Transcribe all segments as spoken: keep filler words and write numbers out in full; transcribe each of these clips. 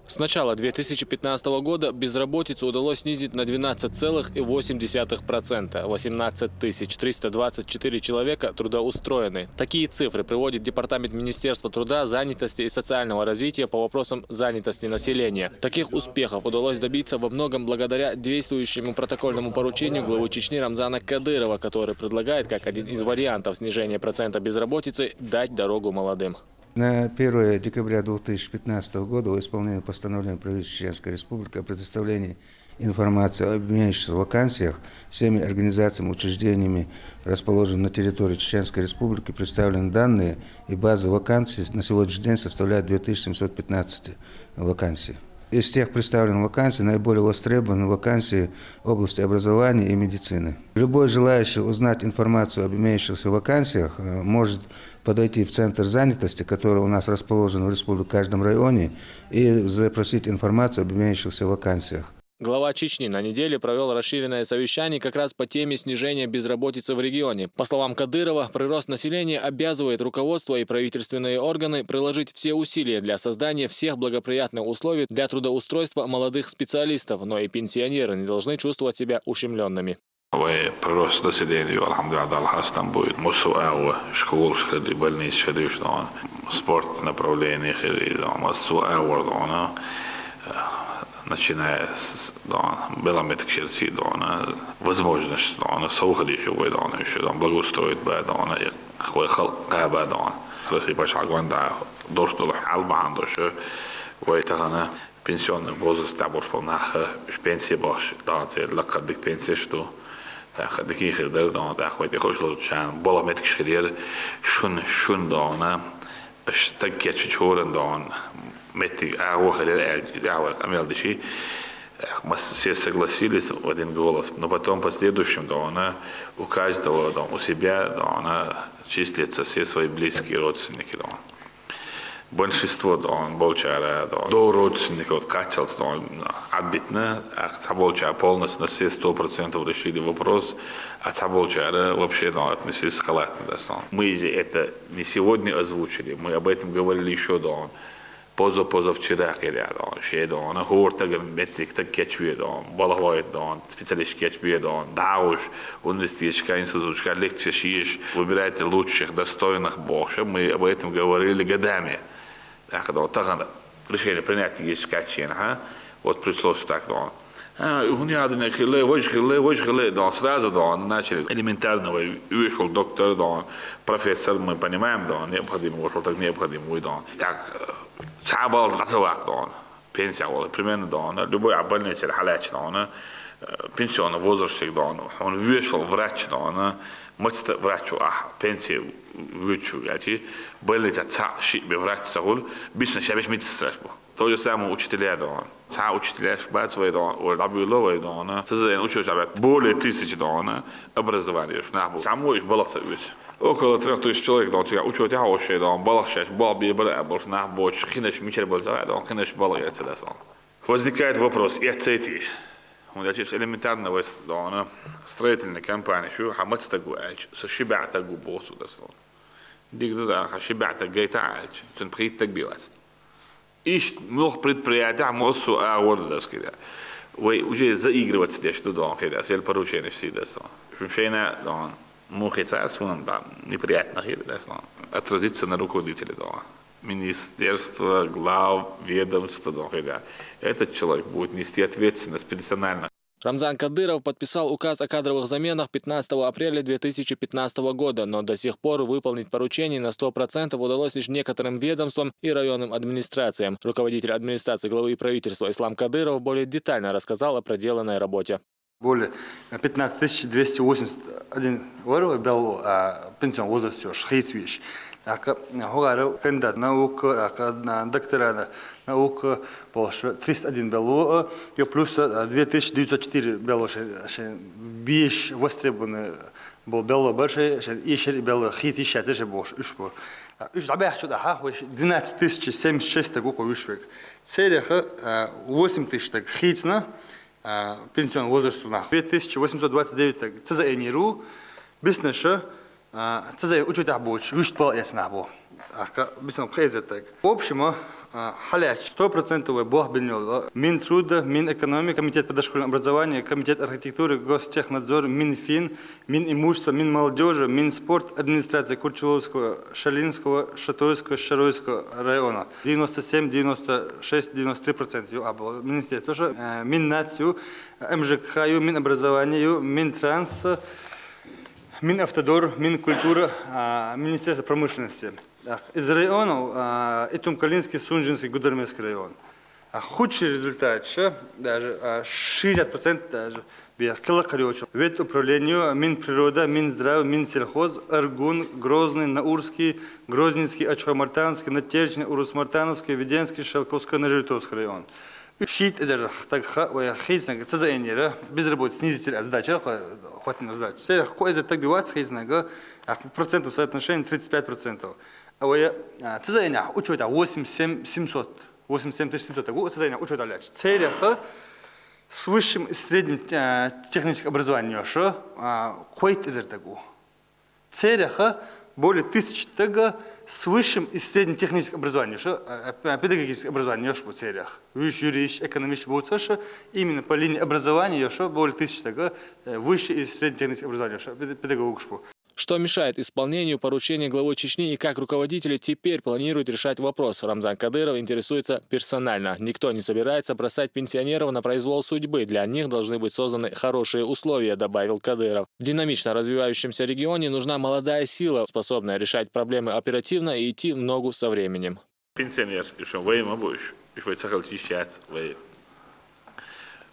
С начала две тысячи пятнадцатого года безработицу удалось снизить на двенадцать целых восемь десятых процента. Восемнадцать тысяч триста двадцать четыре человека трудоустроены. Такие цифры приводит Департамент Министерства труда, занятости и социального развития по вопросам занятости населения. Таких успехов удалось добиться во многом благодаря действующему протокольному поручению главы Чечни Рамзана Кадырова, который предлагает как один из вариантов снижения процента безработицы дать дорогу молодым. На первое декабря две тысячи пятнадцатого года в исполнении постановления правительства Чеченской Республики о предоставлении информации об имеющихся вакансиях всеми организациями, учреждениями, расположенными на территории Чеченской Республики, представлены данные, и база вакансий на сегодняшний день составляет две тысячи семьсот пятнадцать вакансий. Из тех представленных вакансий наиболее востребованы вакансии в области образования и медицины. Любой желающий узнать информацию об имеющихся вакансиях э, может подойти в центр занятости, который у нас расположен в республике в каждом районе, и запросить информацию об имеющихся вакансиях. Глава Чечни на неделе провел расширенное совещание как раз по теме снижения безработицы в регионе. По словам Кадырова, прирост населения обязывает руководство и правительственные органы приложить все усилия для создания всех благоприятных условий для трудоустройства молодых специалистов, но и пенсионеры не должны чувствовать себя ущемленными. Вай прирост населения, алхамдулиллах, Дала хастам будет. Муссу агӀо, школаш хили, больницаш хили, шнон, спорт направление хили, массу агӀор дона, начиная с дона, белометкшерси дона, возможность дона, совхадишу вай дона, еще дона, благоустроить ба дона, и хой халкъ каба дона. Россия пача гонда, дош дулу хьал баан дош, вай тахана пенсионный возраст тӀа болуш болу нах, уьш пенсия бохуш, дона церан лакхара дика пенсияш ду. ТӀаккха дика хир дара дона, тӀаккха вай тӀехуш луучарна бола меттигаш хир яра, шун, шун дона, аш стаг кечвича хӀоран дона, меттиг агӀо хир яра аьлла, и тӀехь вай къамел диши. Масса все согласились в один голос. Но потом последующим дона, у каждого дона, у себя дона, числится все свои близкие родственники дона. Большинство дона болчара дона до родственников кхаччалц дона Ӏадбитина, а цхьаболчара полностью на все сто процентов решили вопрос, а цхьаболчара вообще дона отнеслись халатно дона. Мы же это не сегодня озвучили, мы об этом говорили еще дона. Позо-позавчера кхидӀа дона, шен дона, хӀора тагана меттиг стаг кечве дона, балха вайта дона, специалист кечбе дона, дӀагӀуш, университеташка, институташка лекцеш еш, выбирайте лучших, достойных бохуш, мы об этом говорили годами. ТӀаккха дона тахана решение принять еш кхачченахьа, вот пришлось так дона. А, хӀун яхадина хилла, важа хилла, важа хилла дона, сразу дона, начали элементарно вай, вешал доктор дона, профессор, мы понимаем дона, необходимо, вошел так необходимо, вай дона. Так, цхьа балла дӀа ца ваккха дона. Пенсия вала, примерно дона, любой а больницера хьалаьча дона, пенсионный возрастиг дона, хьуна вешал врач дона, мацта врач ву ахь, пенсия вуьйчу, аьлчи, больница цхьа шиъ бе врач ца хуьлу, бисна шабеш медсестраш бу. То же самое учителя дона. Цхьа учителяш бац вай дона, вай дӀабуьйло вай дона. Ца зайна учитель бац более тысячи дона, образование уьш нах бу. Цхьаммо уьш балха ца оьцу. Около трёх тысяч человек дона, цигахь учу тӀехь а шайн дона, балха шаьш, балха бе бара а болуш нах боцуш, хинаш мичара болу ца ваьа дона, хинаш балха эца дас дона. Возникает вопрос, и отцети. ХӀунда аьлча элементарно вай дона, строительный компания шу, хьан маца стаг ву аьлча, со ши баьӀ стаг ву боху цу дас дона. Дика ду дона, хьан ши баьӀ стаг гайта аьлча, цуьнан пхийтта стаг бе вац. Иштта муьлхха предприятехь массо а агӀор ду дас кхидӀа. Вай уже заигрываться деш ду дона кхидӀа, сел порученеш сий дас дона. Шун шайна дона, мухи ца а суна дона, неприятно хир дас дона. Отразиться на руководителе дона. Министерство, глав, ведомство дона кхидӀа. Этот человек будет нести ответственность персонально. Рамзан Кадыров подписал указ о кадровых заменах пятнадцатого апреля две тысячи пятнадцатого года, но до сих пор выполнить поручение на сто процентов удалось лишь некоторым ведомствам и районным администрациям. Руководитель администрации главы и правительства Ислам Кадыров более детально рассказал о проделанной работе. Более пятнадцать тысяч двести восемьдесят один вара белло, а пенсионный возраст йолуш, хийцавеш. ТӀаккха хӀокхара кандидат наук, тӀаккха доктора наук болуш триста один белло, и плюс две тысячи девятьсот четыре белло шайн, шайн беш востребованный болу белло бара шайн, шайн эшар белло хийца йиш яцара шайн бохуш уьш бу. Уьш дӀабаьхча тӀаьхьа вай двенадцать тысяч семьдесят шесть стаг ву кху уьш вега. Церах восемь тысяч стаг хийцина, пенсионный возраст нах. Две тысячи восемьсот двадцать девять стаг ца зайнера ву, биснаша, ца зайна учу тӀехь боцуш, вуьшта балха эца нах бу. ТӀаккха бисна пхи эзар стаг. В общем, А, хьалаьцча, сто процентов вай болх бина йола Минтруда, Минэкономика, Комитет по дошкольному образованию, Комитет архитектуры, Гостехнадзор, Минфин, Минимущество, Минмолодёжи, Минспорт, администрация Курчаловского, Шалинского, Шатойского, Шаройского района. Девяносто семь, девяносто шесть, девяносто три процента ю або министерство, э, Миннацию, МЖКХ ю, Минобразование ю, Минтранс, Минавтодор, Минкультура, а, Министерство промышленности. Так, из районов, а, Итум-Калинский, Сунжинский, Гудермесский район. А худший результат ещё, даже, а, шестьдесят процентов даже, бе, кило короче. Ветуправлению, Минприрода, Минздрав, Минсельхоз, Аргун, Грозный, Наурский, Грозненский, Ачхой-Мартановский, Надтерчный, Урус-Мартановский, Веденский, Шелковской, Нажиритовский район. Шийтта эзар таг ха вай хийцанга ца зайнера, безработица снизить ала задача, хо-, хватит на задача. Церах кхо эзар таг бивац хийцанга, а, процентов соотношение тридцать пять процентов. А вай, а, ца зайна учёта восемь семь семьсот, восемь семь тысяч семьсот таг у, ца зайна учёта лач. Церах с высшим и средним, а, техническим образованием ещё, а, кхойтта эзар таг у. Церах более тысячи таг с высшим и средним техническим образованием, ещё, э, э, педагогическим образованием ещё бу церах. Высший юрист, экономист бу церах, именно по линии образования ещё более тысячи таг, э, высшее и среднее техническое образование ещё, пед-, педагог ещё бу. Что мешает исполнению поручения главы Чечни и как руководители теперь планируют решать вопрос? Рамзан Кадыров интересуется персонально. Никто не собирается бросать пенсионеров на произвол судьбы. Для них должны быть созданы хорошие условия, добавил Кадыров. В динамично развивающемся регионе нужна молодая сила, способная решать проблемы оперативно и идти в ногу со временем. Пенсионер, уж вай ма бу уж, уж вай ца хилча йиш яц вай.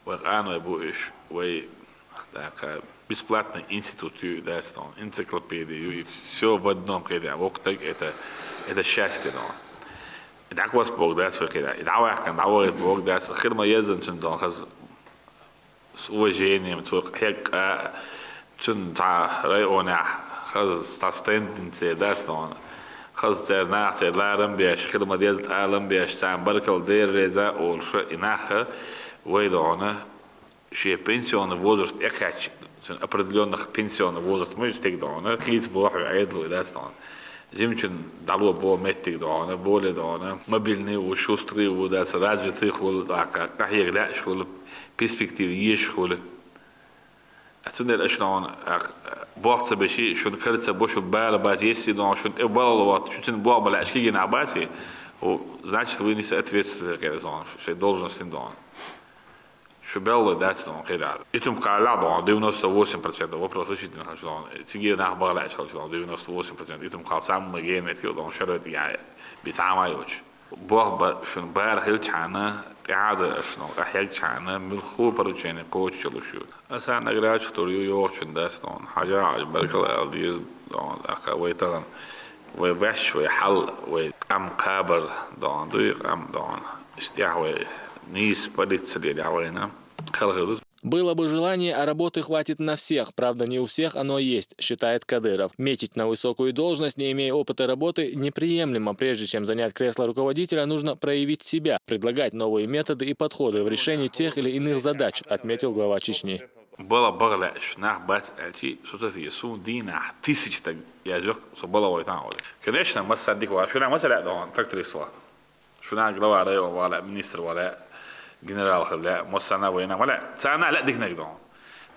Вай къаной бу уж, вай, так, а, бесплатный институт ю, да, стон, энциклопедия ю, и всё в одном кхетаде. Вокх таг это, это счастье, но. И так вас Бог дац вай кхетаде. И дӀаваьккхина, дӀаваьккхина Бог дац, хир ма еззан цун дон хаза с уважением, цо хьег, а, цун цхьа районехь хаза цхьа стендинце дац дона. Хаза церан нах церан ларам беш, хила ма деза алам беш, царна баркалла дера реза олуш, и нах вай дона, шен пенсионный возраст тӀекхаьчча, цуьнан определённых пенсионный возраст ма ю стеган дона, кхийца бохьа Ӏедало дац дона. Жимачун дӀало бо меттиг дона, боле дона, мобильный ву, шустрый ву, дац, развитый хуьлу, тӀаккха къахьега лаьаш хуьлу, перспектива езаш хуьлу. Цундела аша ногӀана, а, бохь ца беши, шуна кара ца бо, шуна бала бац, есси ногӀана, шуна тӀе балла ватта, шу цуьнан бохь ма лаьаш кигина а баци, у, значит, вы не соответствуете, кхера зона, шайн должностин дона. Шу беллой дац дона кхера. Итум кхалла дона, девяносто восемь процентов вопрос вычитанных хаш дона. Циге нах бала лаьаш хаш дона, девяносто восемь процентов. Итум кхалла самый генетик дона, шарой тӀе яй. Би цхьа ма йоч. Бохба шуна бала хилчхьана, тӀаьхьа дар аша ногӀа, къахьегчхьана, муьлххо поручение кхочуш йолуш ю. Аса наградаш тур ю йохучун дац дона. Хьажа Ӏаш баркалла ала деза дона, тӀаккха вай тахана. Вай ваьш, вай хьал, вай къам кхабар дона, дуй къам дона. Иштта тӀехь вай нийса политика ца лелахь вайна. Кхел хир ду. Было бы желание, а работы хватит на всех. Правда, не у всех оно есть, считает Кадыров. Метить на высокую должность, не имея опыта работы, неприемлемо. Прежде чем занять кресло руководителя, нужно проявить себя, предлагать новые методы и подходы в решении тех или иных задач, отметил глава Чечни. Бала бахьа лаьаш нах бац аьлчи, со ца те, суна дийнахь тысяча таг яжах, со бала вайтан а вара. Конечно, масса дика вара, шуна масса лаьа дона, тракторист вара. Шуна глава района вала, министр вала, генерал хила, массана вайна вала, царна лаьа дикнаг дона.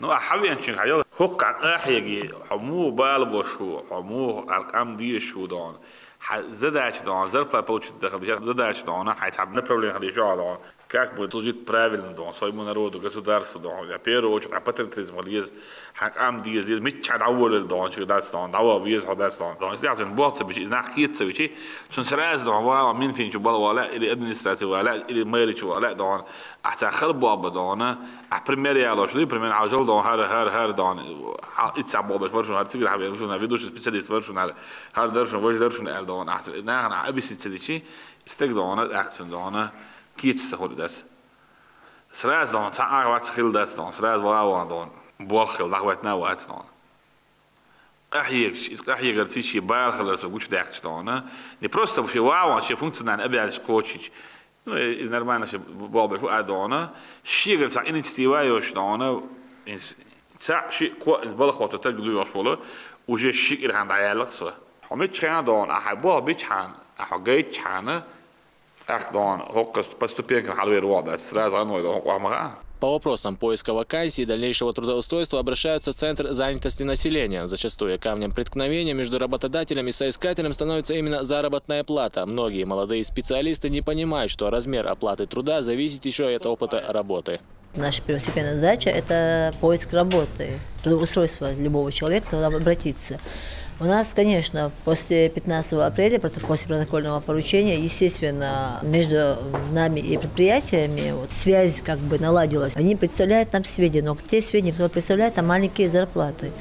Ну, а хьавенчуьнга хьайо, хӀокху къахьеги, хьо муха бала бош ву, хьо муха къам дезаш ву дона. Хьан задача дона, зарплата получить даха, задача дона, хьайн цхьа направление хила йиш йолу дона. Как бы служить правильно дона, своему народу, государству дона. Я первую очередь, а патриотизм хила еза, хьан къам деза, деза, мичча дӀаволалла дона, чу дац дона, дӀавала веза хьо дац дона. Дона, иза тӀехь цуьнан бохь ца бичи, иза нах кхета ца бичи, цуьнан сразу дона вала, Минфин чу бала вала, или администраци вала, или мэри чу вала дона. Ахьа цхьа хала бохба дона, ахьа пример ялош дуй, пример хьажал дона, хӀара, хӀара, хӀара дона. Хьан иццахь бохбеш вара шуна, хӀара цигара хьан вер шуна, ведущий специалист вара шуна, хӀара, хӀара дара шуна, важа дара шуна аьлла дона. Ахьа цу нахана ахьа объяснить ца дичи, стаг дона, тӀаккха цуьнан дона, кхета ца хуьлу дац. Сразу дона, цхьа а вац хила дац дона, сразу вала ван дона, болх хила, дӀахӀоьттина а вац дона. Къахьегаш, иза къахьегарца шен бала хилар со гучудаьккхича дона. Не просто шен ван, шен функциональный обязанность кхочуш. Ну, иза нормально шен болх беш ву а дона. Шегара цхьа инициатива а йолуш дона. Иза цхьаъ, шиъ, кхоъ иза балха хӀотто таг лоьхуш волу, уже ши кӀира хан дӀаяьллакх со. Хьо миччахьа дона, ахьа хьайн болх бичхьана, ахьа хьо гайтчхьана, Ах, дон, хоккас по ступенькам хьалвер вода, сразу оно, дон, хоккас. По вопросам поиска вакансий и дальнейшего трудоустройства обращаются в Центр занятости населения. Зачастую камнем преткновения между работодателем и соискателем становится именно заработная плата. Многие молодые специалисты не понимают, что размер оплаты труда зависит еще и от опыта работы. Наша первостепенная задача – это поиск работы, трудоустройство любого человека, кто нам обратится. У нас, конечно, после пятнадцатого апреля, после протокольного поручения, естественно, между нами и предприятиями вот, связь как бы наладилась. Они представляют нам сведения, но те сведения, которые представляют, там маленькие зарплаты.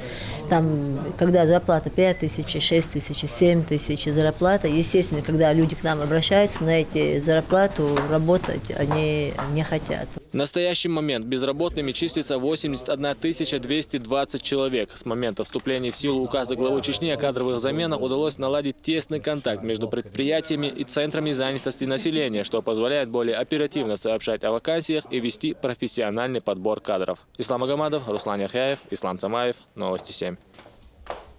Там, когда зарплата пять тысяч, шесть тысяч, семь тысяч зарплата, естественно, когда люди к нам обращаются на эти зарплату, работать они не хотят. В настоящий момент безработными числится восемьдесят одна тысяча двести двадцать человек. С момента вступления в силу указа главы Чечни о кадровых заменах удалось наладить тесный контакт между предприятиями и центрами занятости населения, что позволяет более оперативно сообщать о вакансиях и вести профессиональный подбор кадров. Ислам Агамадов, Руслан Яхяев, Ислам Цамаев, Новости семь.